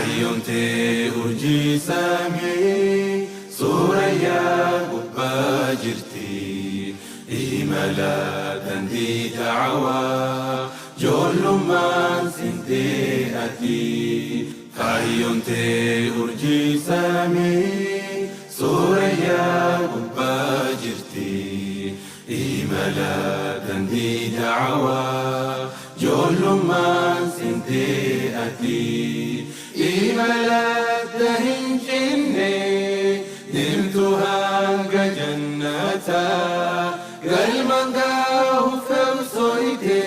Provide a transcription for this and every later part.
Kaayyoon tee urjii samii suurayyaa gubbaa jirti. Imala dandii da'awaa ijoollummaan sintee ati. Kaayyoon tee urjii samii suurayyaa gubbaa jirti. Imala dandii da'awaa ijoollummaan sintee ati. Imala hin cinne deemtu hanga jannataa galmaan gahuuf qabsooyte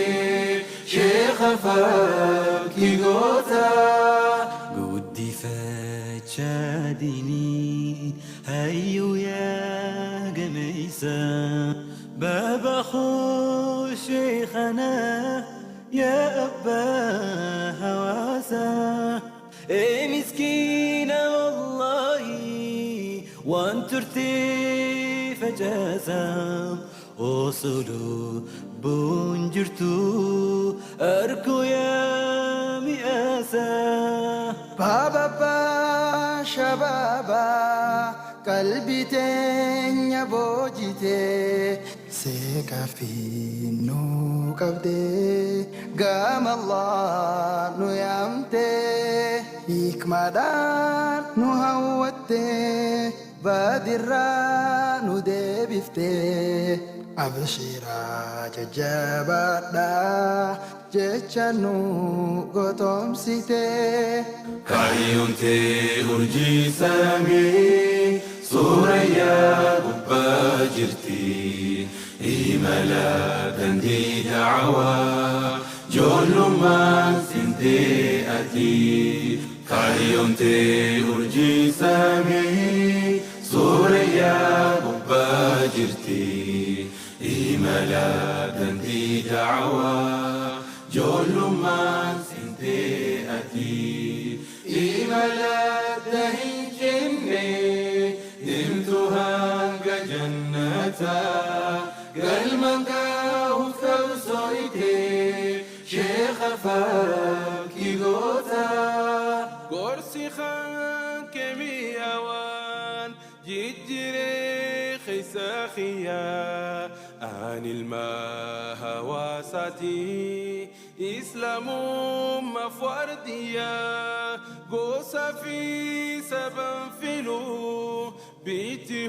sheekha fakkii gootaa. Guddifachaa diinii hayyuu yaa gameessa بابا خو شيخنا يا أبا هواسا إيه مسكينة والله وأن ترتي فجازا وصلوا بونجرتو أركو يا مئاسا Baaba shababa qalbii teenya boojite seeqa fi nu qabdee gama Allah nu yaamte hikmaadhaan nu hawwatte badirraa nu deebifte abshiraa jajjabaadhaa jecha nu gotomsite. Kaayyoon tee urjii samii suurayyaa gubbaa jirti. Imala dandii da'awaa ijoollummaan sintee ati. Kaayyoon tee urjii samii suurayyaa gubbaa jirti. Imala dandii da'awaa ijoollummaan sintee ati. Imala hin cinne deemtu hanga jannataa galmaan gahuuf qabsooyte sheekha fakkii gootaa. Gorsi kee mi'aawaan jijjiiree keessa kiyyaa ani ilma hawaasaati islaamummaa fardiyyaa gosa fi saban filuu biitti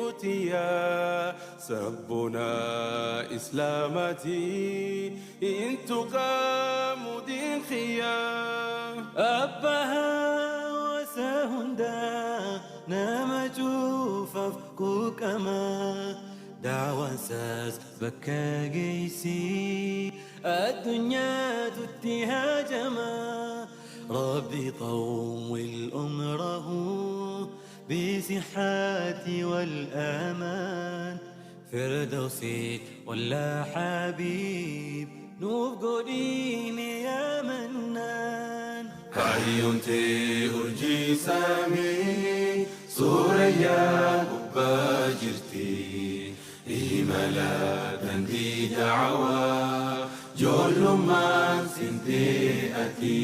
hundinuutiyaa sabbuna islaamati intuqaamu diin kiyyaa. أبها وسهندا نام جوفف كوكما دعوة ساس بكا جيسي الدنيا تتها جما ربي طول أمره بصحة والأمان فردوسي ولا حبيب نوف قديم يا منان Kaayyoon tee urjii samii suurayyaa gubbaa jirti. Imala dandii da'awaa ijoollummaan sintee ati.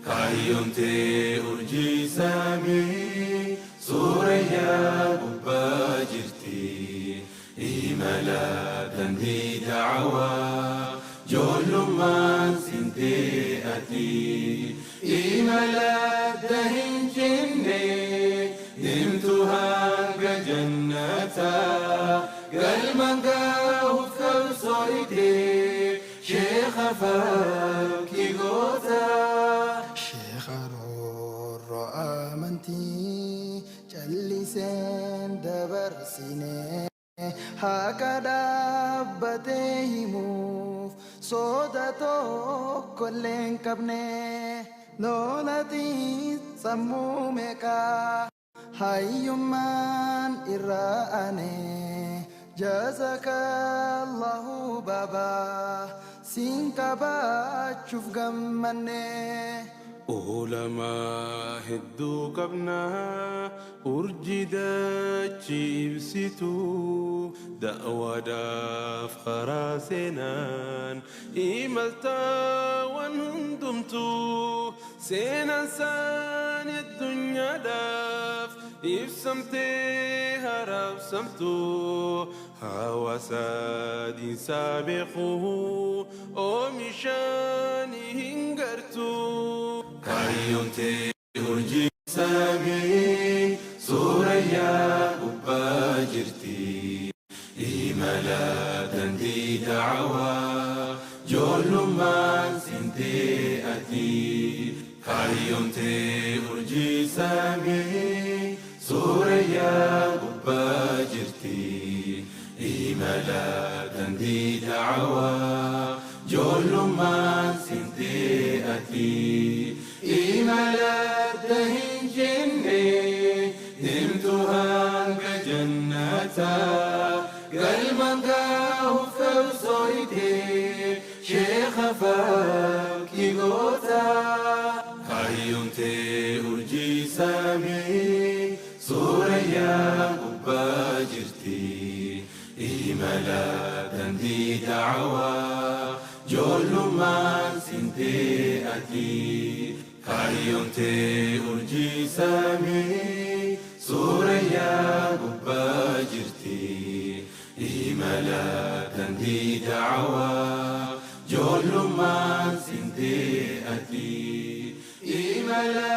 Kaayyoon tee urjii samii suurayyaa gubbaa jirti. Imala dandii da'awaa ijoollummaan sintee ati. Imala hin cinne deemtu hanga jannataa galmaan gahuuf qabsooyte sheekha fakkii gootaa. Sheekha roorroo amantii calliseen dabarsine haqa dhaabbatee himuuf soda tokko illee hin qabne lolatiin sammuu meeqaa hayyummaan irraa ane jazakallahu baba siin qabaachuuf gammanne. Ulamaa hedduu qabnaa urjii dachii ibsitu da'waadhaaf karaa seenaan imaltaawwan hundumtuu. Seenaan isaanii addunyaadhaaf ibsamtee harabsamtu. Hawaasa diinsaa beeku oomishaan hin gartu. Kaayyoon tee urjii samii suurayyaa gubbaa jirti. Imala dandii da'awaa ijoollummaan seentee ati. Kaayyoon tee urjii samii suurayyaa gubbaa jirti. Imala dandii da'awaa ijoollummaan seentee ati. Imala hin jenne deemtu hanga jannataa. Galmaan gahuuf qabsooyte sheekha fakkii gootaa. Kaayyoon tee urjii samii suurayyaa gubbaa jirti. Imala dandii da'awaa ijoollummaan seentee ati. Kaayyoon tee urjii samii suurayyaa gubbaa jirti. Imala dandii da'awaa ijoollummaan seentee ati. Imala